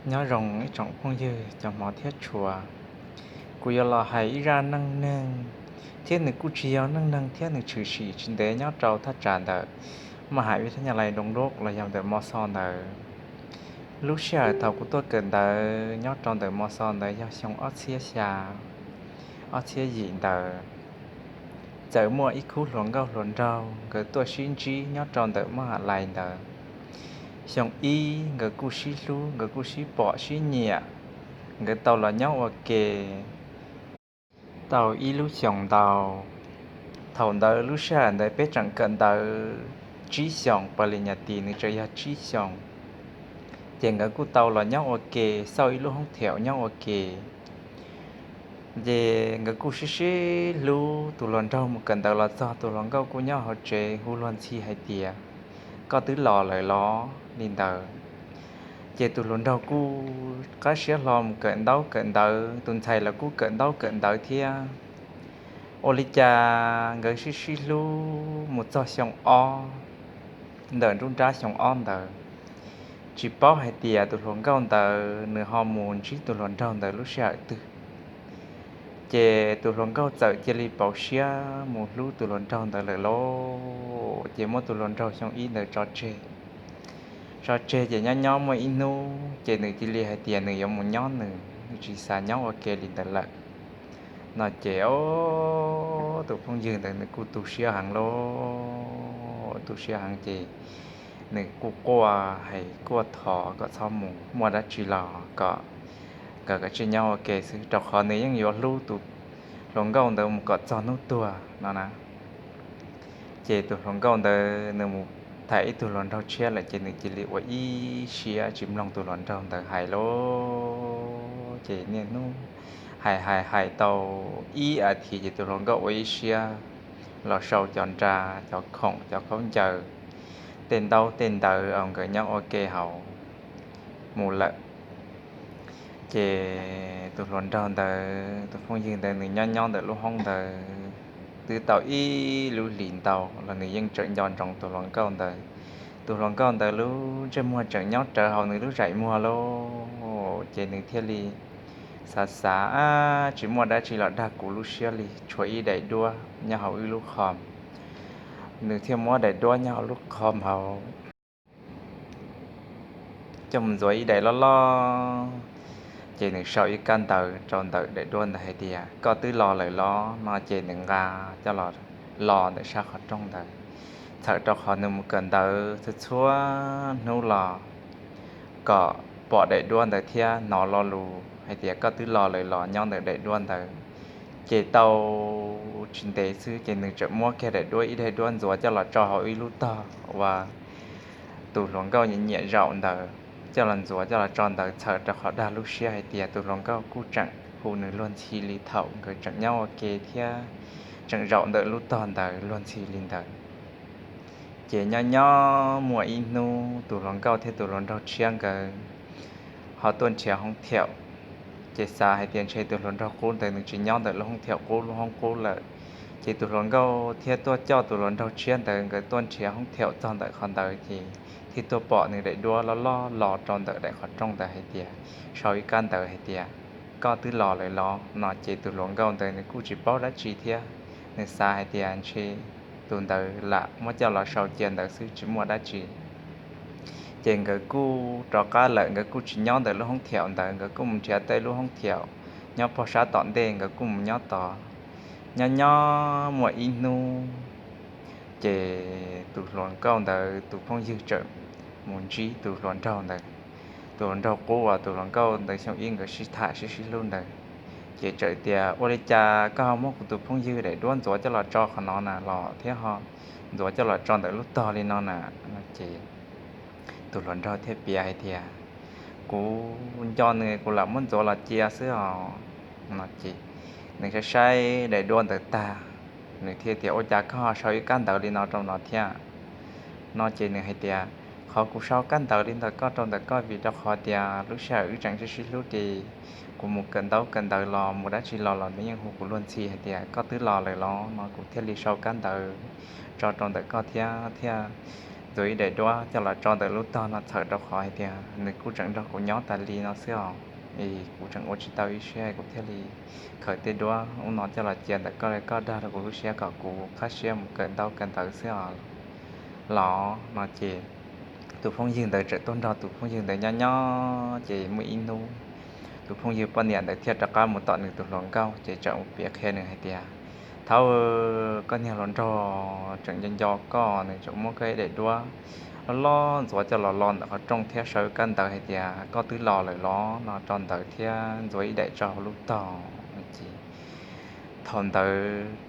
Nyob zoo ib tsoom phooj ywg cov hmov thiab tshua, kuv yuav los hais ib zaj neej neeg, thiab nws kuj tsis yog neej neeg thiab nws tshwm sim tsis ntev nyob rau thaj tsam ntawm maj has vib thab nyaj lais doo dub los yog ntawm mos xos ntawd. Lub sij hawm thaum kuv tuaj kawm ntawv nyob rau ntawm mos xos ntawd yog xyoo ob txhiab xya, ob txhiab yim ntawd, txawm muaj ib khub hluas nkauj hluas nraug nkawd tuaj sib ntsib nyob rau ntawm maj has lais ntawd. Xyoo ib nkawd kuj sib hlub, nkawd kuj sib pom sib nyiam, nkawd tau los nyob ua ke tau ib lub xyoos ntau. Thaum ntawd lub sij hawm ntawd peb tseem kawm ntawv tsib xyoos, pas li nyas tis nws tseem yog tsib xyoos. Ces nkawd kuj tau los nyob ua ke, xauj ib lub hoob thiaum nyob ua ke. Ces nkawd kuj sib sib hlub, tus hluas nraug mus kawm ntawv los txog, tus hluas nkauj kuj nyob hauv tsev hu luag ntxhi hais tias, koj twb los lawm los? Li ntawd. Ces tus hluas nraug kuj qab siab hlo mus kawm ntaub kawm ntawv, tus ntxhais los kuj kawm ntaub kawm ntawv thiab. Ua li cas nkawd sib sib hlub mus txog xyoo ob, ntawm nruab nrab xyoo ob ntawd, tsis paub hais tias tus hluas nkauj ntawd nws ho mus ntsib tus hluas nraug ntawd lub sij hawm twg. Ces tus hluas nkauj txawm cia li pauv siab mus hlub tus hluas nraug ntawd lawm lauj. Ces muab tus hluas nraug xyoo ib ntawd tso tseg. Tso tseg ces nyob nyob muaj ib hnub ces nws cia li hais tias nws yuav mus nyob nws, nws tsis xav nyob ua ke li ntawd lawm. No ces tus phooj ywg ntawd nws kuj tu siab heev lauj, tu siab heev ces nws kuj quaj hais quaj thov kom txhob mus, muaj dab tsi los kom nkawd kav tsij nyob ua ke xwb, rau qhov nws yeej yuav hlub tus hluas nkauj ntawd mus kom txog hnub tuag no na. Ces tus hluas nkauj ntawd nws mus tham ib tug hluas nraug tshiab lawm ces nws cia li ua ib siab tsis mloog tus hluas nraug ntawd hais lauj. Ces niaj hnub hais hais hais tau ib as thiv ces tus hluas nkauj ua ib siab los sau cov nra, cov khoom, cov khaub ncaws, tej ntaub tej ntawv uas nkawd nyob ua ke hauv mus lawm. Ces tus hluas nraug ntawd, tus phooj ywg ntawd nws nyob nyob ntawm lub hoob ntawd twb tau ib lub hlis ntau los nws yeej tseem nco ntsoov tus hluas nkauj ntawd. Tus hluas nkauj ntawd lub ntsej muag tseem nyob rawv hauv nws lub zaim muag lauj. Ces nws thiaj li xav xav, tsis muaj dab tsi los dag kuv lub siab li, tshuav ib daim duab nyob hauv wb lub qhov. Nws thiaj muab daim duab nyob hauv lub qhov hauv coj mus ntxuav ib daim loj loj. Ces nws sau ib kab ntawv rau ntawm daim duab ntawd hais tias, koj twb los lawm los? No ces nws nqa coj los, los ntawm sab qhov rooj ntawd, txhawm rau qhov nws mus kawm ntawv txhua txhua hnub los kom pom daim duab ntawd thiab hnov lo lus hais tias koj twb los lawm los nyob ntawm daim duab ntawd. Ces tau tsis ntev xwb ces nws tseem muab kiag daim duab, ib daim duab ntxuav coj los tso hauv ib lub tog uas tus hluas nkauj nyiam nyiam zaum ntawd, coj los ntxuav coj los tso ntawd, txhawm rau qhov dag lub siab hais tias tus hluas nkauj kuj tseem hu nws luag ntxhi li thaum nkawd tseem nyob ua ke thiab tseem zaum ntawm lub tog ntawd luag ntxhi li ntawd. Ces nyob nyob muaj ib hnub tus hluas nkauj thiab tus hluas nraug tshiab nkawd ho tuaj nrhiav hoob thiaum. Ces xav hais tias ntshe tus hluas nraug qub ntawd nws tsis nyob ntawm lub hoob thiaum qub, lub hoob qub lawm. Ces tus hluas nkauj thiaj tuaj coj tus hluas nraug tshiab ntawd nkawd tuaj nrhiav hoob thiaum txog ntawm qhov ntawd ces thiaj tuaj pom nws daim duab loj loj los rau ntawm daim qhov rooj ntawd hais tias, sau ib kab ntawv hais tias, koj twb los lawm los? No ces tus hluas nkauj ntawd nws kuj tsis paub dab tsi thiab, nws xav hais tias ntshe tus ntawd lam muab coj los sau cia ntawd xwb tsis muaj dab tsi. Ces nkawd kuj rov qab lawm, nkawd kuj tsis nyob ntawm lub hoob thiaum ntawd, nkawd kuj mus nrhiav tej lub hoob thiaum nyob pog sab tom ntej nkawd kuj mus nyob tod. Nyob nyob muaj ib hnub ces tus hluas nkauj ntawd tus phooj ywg txawm mus ntsib tus hluas nraug ntawd, tus hluas nraug qub uas tus hluas nkauj ntawd xyoo ib nkawd sib tham sib sib hlub ntawd. Ces txawm tias, ua li cas koj ho muab kuv tus phooj ywg daim duab ntxuav coj los tso qhov no na los thiab ho ntxuav coj los tso ntawm lub tog li no na? No ces tus hluas nraug thiaj piav hais tias, kuv nco nws kuv lam muab ntxuav los cia xwb os. No ces nws saib saib daim duab ntawd tag, nws thiaj tias, ua cas koj ho sau ib kab ntawv li no rau no thiab? No ces nws hais tias, qhov kuv sau kab ntawv li ntawd koj rau ntawm koj vim rau qhov tias lub sij hawm wb tseem sib sib hlub ces kuv mus kawm ntaub kawm ntawv los mus dab tsi los los nws yeej hu kuv luag ntxhi hais tias koj twb los lawm los, no kuv thiaj li sau kab ntawv tso rau ntawm koj thiab thiaj ntxuav ib daim duab coj los tso ntawm lub tog no txhawm rau qhov hais tias nws kuj tseem nrog kuv nyob tas li no xwb os. Es kuv tseem ua tsis tau ib siab kuv thiaj li khaws tej duab ub no coj los cia ntawm koj, koj dag rau kuv lub siab kom kuv qab siab mus kawm ntaub kawm ntawv xwb os los no ces tus phooj ywg ntawd txawm tuaj nrog tus phooj ywg ntawd nyob nyob ces muaj ib hnub tus phooj ywg poj niam ntawd thiaj rov qab mus tom nws tus hluas nkauj ces txawm mus piav qhia nws hais tias, Thaub, koj niag hluas nraug tseem nco nco koj, nws tseem muab koj ib daim duab loj loj ntxuav coj los lo ntawm qhov rooj thiab sau kab ntawv hais tias koj twb los lawm los no rau ntawd thiab ntxuav ib daim tso hauv lub tog. Ces thaum ntawd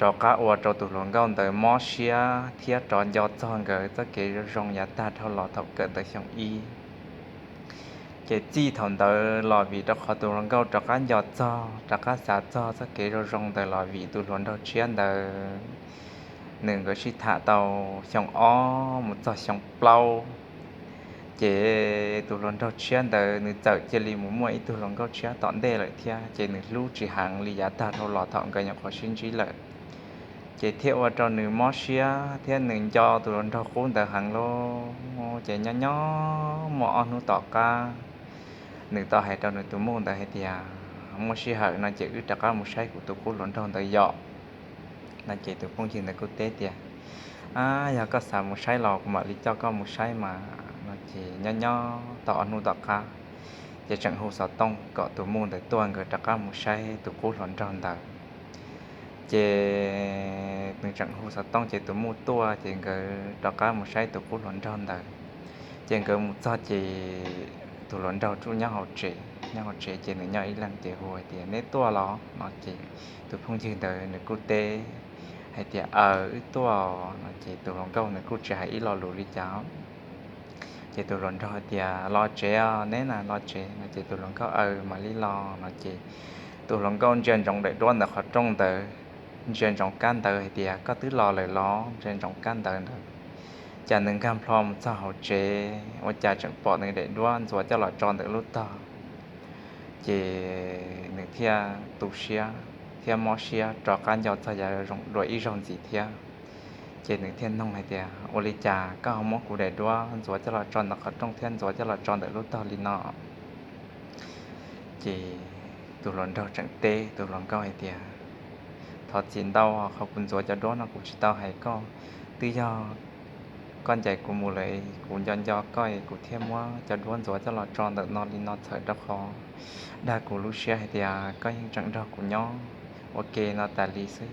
rov qab ua rau tus hluas nkauj ntawd mob siab thiab rov nco txog nkawd txoj kev zoo zoo yav tag dhau los thaum kawm ntawv xyoo ib. Ces txij thaum ntawd los vim rau qhov tus hluas nkauj rov qab nco txog, rov qab xav txog txoj kev zoo zoo ntawd los vim tus hluas nraug tshiab ntawd nws nkawd sib tham tau xyoo ob mus txog xyoo plaub. Ces tus hluas nraug tshiab ntawd nws txawm cia li mus muaj ib tug hluas nkauj tshiab tom ntej lawm thiab, ces nws hlub tsis heev li yav tag dhau los thaum nkawd nyuam qhuav sib ntsib lawm. Ces thiaj ua rau nws mob siab thiab nws nco tus hluas nraug qub ntawd heev lawm. Ces nyob nyob muaj ob hnub tom qab, nws tau hais rau nws tus muj ntawd hais tias, Muaj sij hawm no ces wb rov qab mus saib kuv tus qub hluas nraug ntawd yom. No ces tus phooj ywg ntawd kuj teb tias, Ab, yog koj xav mus saib los kuv mam li coj koj mus saib mas. No ces nyob nyob tau ob hnub tom qab, ces tseem hu xov tooj kom tus muj ntawd tuaj nkawd rov qab mus saib tus qub hluas nraug ntawd. Ces nws tseem hu xov tooj ces tus muj tuaj ces nkawd rov qab mus saib tus qub hluas nraug ntawd. Ces nkawd mus txog ces tus hluas nraug tsuas nyob hauv tsev, nyob hauv tsev ces nws nyob ib leeg ces hu hais tias, Neb tuaj los? No ces tus phooj ywg ntawd nws kuj teb hais tias, Aws, wb tuaj. No ces tus hluas nkauj nws kuj tsis hais ib lo lus li cas. Ces tus hluas nraug hais tias, Los tsev os, neb na los tsev. No ces tus hluas nkauj, Aws, mam li los. No ces tus hluas nkauj ntsia ntsoov daim duab ntawm qhov rooj ntawd, ntsia ntsoov kab ntawv hais tias, Koj twb los lawm los? Ntsia ntsoov kab ntawv ntawd, cas nws nkag nplho mus txog hauv tsev ua cas tseem pom nws daim duab ntxuav coj los tso ntawm lub tog. Ces nws thiaj tu siab thiab mob siab rov qab nco txog yav dua ib zaug ntxiv thiab. Ces nws thiaj nug hais tias, Ua li cas koj ho muab kuv daim duab ntxuav coj los tso ntawm qhov rooj thiab ntxuav coj los tso ntawm lub tog li no? Ces tus hluas nraug tseem teb tus hluas nkauj hais tias, Thov txim ntau, qhov kuv ntxuav cov duab no kuv tsis tau hais koj. Twb yog koj ncaim kuv mus lawm, kuv nco nco koj es kuv thiaj muab cov duab ntxuav coj los tso ntawm no li no txhawm rau qhov dag kuv lub siab hais tias koj yeej tseem nrog kuv nyob ua ke no tas li xwb.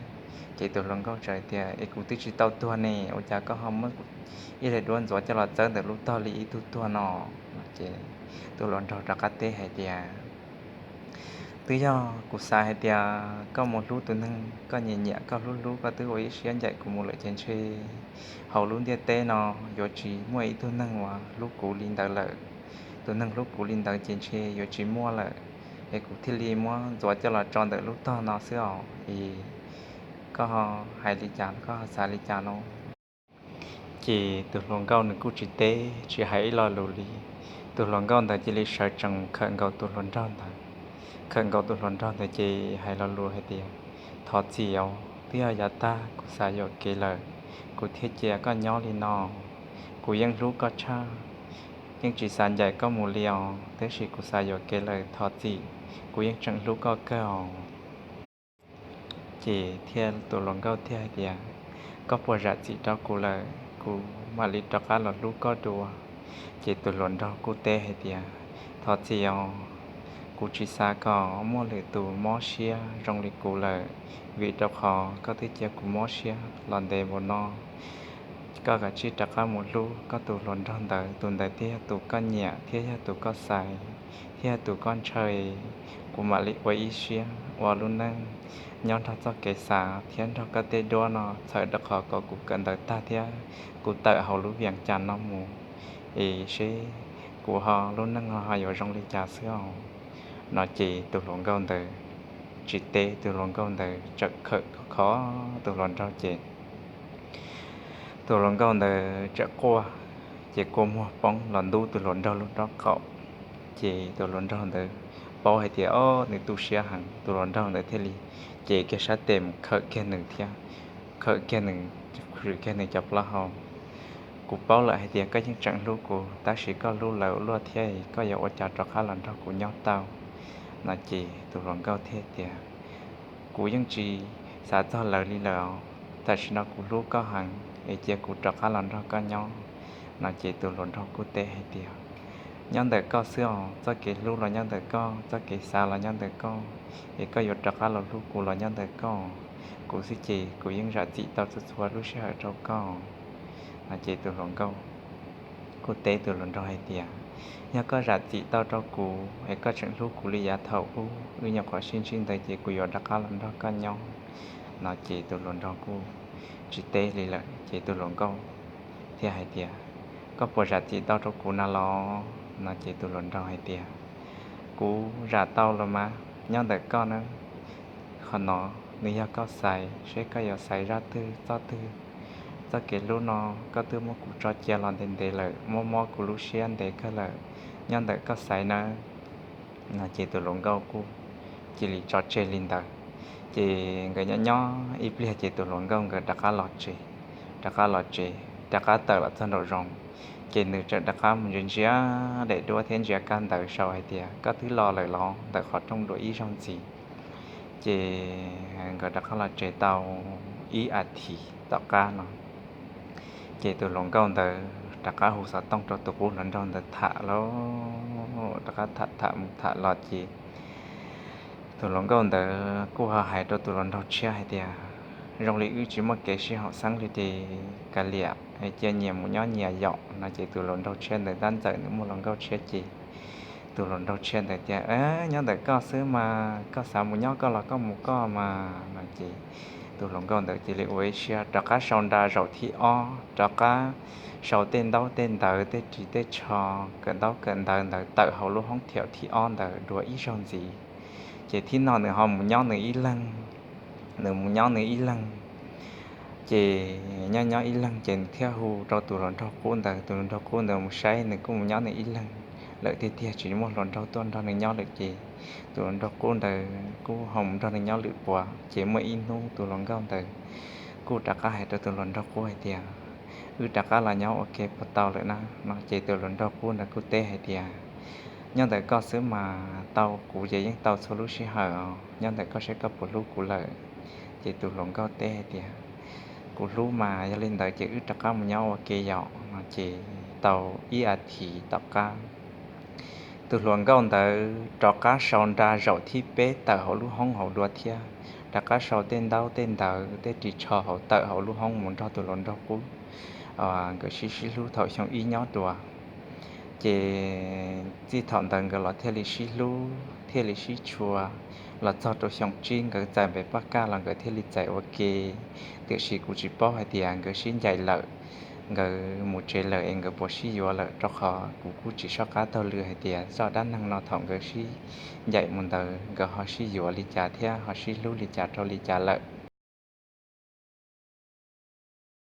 Ces tus hluas nkauj teb tias, Es kuv twb tsis tau tuag ne, ua cas koj ho muab ib daim duab ntxuav coj los txawb ntawm lub tog li ib tug tuag no? Ces tus hluas nraug rov qab teb hais tias, Twb yog kuv xav hais tias koj mus hlub tus neeg koj nyiam nyiam, koj hlub hlub, koj twb ua ib siab ncaim kuv mus lawm ces ntshe hauv lub ntiaj teb no yuav tsis muaj ib tug neeg uas hlub kuv li ntawd lawm. Tus neeg hlub kuv li ntawd ces ntshe yuav tsis muaj lawm, es kuv thiaj li muab ntxuav coj los tso ntawm lub tog no xwb os. Es koj hais li cas, koj xav li cas no? Ces tus hluas nkauj nws kuj tsis teb tsis hais ib lo lus li. Tus hluas nkauj ntawd cia li sawv tsees khawm nkaus tus hluas nraug ntawd. Khawm nkaus tus hluas nraug ntawd ces hais lo lus hais tias, Thov txim os, twb yog yav tag kuv xav yuam kev lawm, kuv thiaj cia koj nyob li no. Kuv yeej hlub koj tshaj, yeej tsis xav ncaim koj mus li os, tab sis kuv xav yuam kev lawm, thov txim, kuv yeej tseem hlub koj kawg os. Ces thiaj tus hluas nkauj thiaj hais tias, Koj puas zam txim rau kuv lawm, kuv mam li rov qab los hlub koj dua? Ces tus hluas nraug kuj teb hais tias, Thov txim os, kuv tsis xav kom muaj lwm tus mob siab zoo li kuv lawm, vim rau qhov koj twb cia kuv mob siab los ntev npaum no. Koj kav tsij rov qab mus hlub koj tus hluas nraug ntawd, tus ntawd thiaj yog tus koj nyiam thiab yog tus koj xaiv thiab yog tus koj ntshaw. Kuv mam li ua ib siab ua lub neej nyob nrog txoj kev xav thiab nrog koj tej duab no txhawm rau qhov kom kuv kawm ntawv tag thiab kuv tawm hauv lub Vias Cas no mus, es seb kuv ho lub neej ho yuav zoo li cas xwb os. No ces tus hluas nkauj ntawd tsis teb, tus hluas nkauj ntawd txawm khawm khov tus hluas nraug ces tus hluas nkauj ntawd txawm quaj, ces kua muag poob los ntub tus hluas nraug lub nraub qaum. Ces tus hluas nraug ntawd paub hais tias, o, nws tu siab heev, tus hluas nraug ntawd thiaj li cev kiag sab tes mus khawm kiag nws thiab, khawm kiag nws, khwm kiag nws cov plaub hau. Kuv paub lawm hais tias koj yeej tseem hlub kuv, tab sis koj hlub lawv ua luaj thiab, koj yuav ua cas rov qab los nrog kuv nyob tau? No ces tus hluas nkauj thiaj tias, Kuv yeej tsis xav txog lawv li lawm os, tam sim no kuv hlub koj heev es cia kuv rov qab los nrog koj nyob. No ces tus hluas nraug kuj teb hais tias, Nyob ntawm koj xwb os, txoj kev hlub los nyob ntawm koj, txoj kev xav los nyob ntawm koj, es koj yuav rov qab los hlub kuv los nyob ntawm koj. Kuv xwb ces kuv yeej zam txim tau txhua txhua lub sij hawm rau koj. No ces tus hluas nkauj kuj teb tus hluas nraug hais tias, Yog koj zam txim tau rau kuv es koj tseem hlub kuv li yav thaum ub, wb nyuam qhuav sib ntsib ntawd ces kuv yuav rov qab los nrog koj nyob. No ces tus hluas nraug kuj tsis teb li lawm ces tus hluas nkauj thiaj hais tias, Koj puas zam txim tau rau kuv na los? No ces tus hluas nraug hais tias, Kuv zam tau los mas, nyob ntawm koj na. Qhov no nws yog koj xaiv, seb koj yuav xaiv zaj twg txoj twg. Txoj kev hlub no koj twb muab kuv tso cia los ntev ntev lawm, muab mob kuv lub siab ntev kawg lawm, nyob ntawm koj xaiv nawb. No ces tus hluas nkauj kuj cia li tso tseg li ntawd. Ces nkawd nyob nyob ib pliag ces tus hluas nkauj nkawd rov qab los tsev, rov qab los tsev, rov qab tawm los txog nraum zoov, ces nws txawm rov qab mus ntsia ntsia daim duab thiab ntsia kab ntawv sau hais tias, Koj twb los lawm los? Ntawm qhov rooj dua ib zaug ntxiv. Ces nkawd rov qab los tsev tau ib as thiv tom qab no, ces tus hluas nkauj ntawd rov qab hu xov tooj rau tus qub hluas nraug ntawd tham los, rov qab tham tham mus tham los ces tus hluas nkauj ntawd kuj ho hais rau tus hluas nraug tshiab hais tias, Zoo li wb tsis muaj kev sib haum xeeb li ces kav liam, cia nyias mus nyob nyias yom. No ces tus hluas nraug tshiab ntawd tab ntxawm nws muaj hluas nkauj tshiab ces tus hluas nraug tshiab ntawd tias, Nyob ntawm koj xwb mas, koj xav mus nyob koj los koj mus koj mas. No ces tus hluas nkauj ntawd cia li ua ib siab rov qab sau nra zaum thib ob, rov qab sau tej ntaub tej ntawv tej ris tej tsho, kawm ntaub kawm ntawv ntawd tawm hauv lub hoob thiaum thib ob ntawd dua ib zaug ntxiv. Ces thib no nws ho mus nyob nws ib leeg, nws mus nyob nws ib leeg. Ces nyob nyob ib leeg ces nws thiaj hu rau tus hluas nraug qub ntawd, tus hluas nraug qub ntawd mus saib nws kuj mus nyob nws ib leeg lawm tiag tiag, tsis muaj hluas nraug tuaj nrog nws nyob lawm ces tus hluas nraug qub ntawd kuj ho mus nrog nws nyob lwm puas. Ces muaj ib hnub tus hluas nkauj ntawd kuj rov qab hais rau tus hluas nraug qub hais tias, Wb rov qab los nyob ua ke puas tau lawm na? No ces tus hluas nraug qub ntawd kuj teb hais tias, Nyob ntawm koj xwb mas, tau kuv ces yeej tau txhua lub sij hawm os, nyob ntawm koj seb koj puas hlub kuv lawm. Ces tus hluas nkauj teb hais tias, Kuv hlub mas, yog li ntawd ces wb rov qab mus nyob ua ke yom. No ces tau ib as thiv tom qab tus hluas nkauj ntawd rov qab sau nra zaum thib peb tawm hauv lub hoob hauv dua thiab, rov qab sau tej ntaub tej ntawv tej ris tsho hauv tawm hauv lub hoob mus nrog tus hluas nraug qub nkawd sib sib hlub thaum xyoo ib nyob dua. Ces txij thaum ntawd nkawd los thiaj li sib hlub thiaj li sib tshua, los txog rau xyoo tsib nkawd txais npe paj kaj los nkawd thiaj li txais ua ke. Tiam sis kuv tsis paub hais tias nkawd sib ncaim lawm, nkawd mus tsev lawm es nkawd puas sib yuav lawm, rau qhov kuv kuj tsis soj qab taug lw hais tias zaj dab neeg no thaum nkawd sib ncaim mus ntawd nkawd ho sib yuav li cas thiab ho sib hlub li cas rau li cas lawm.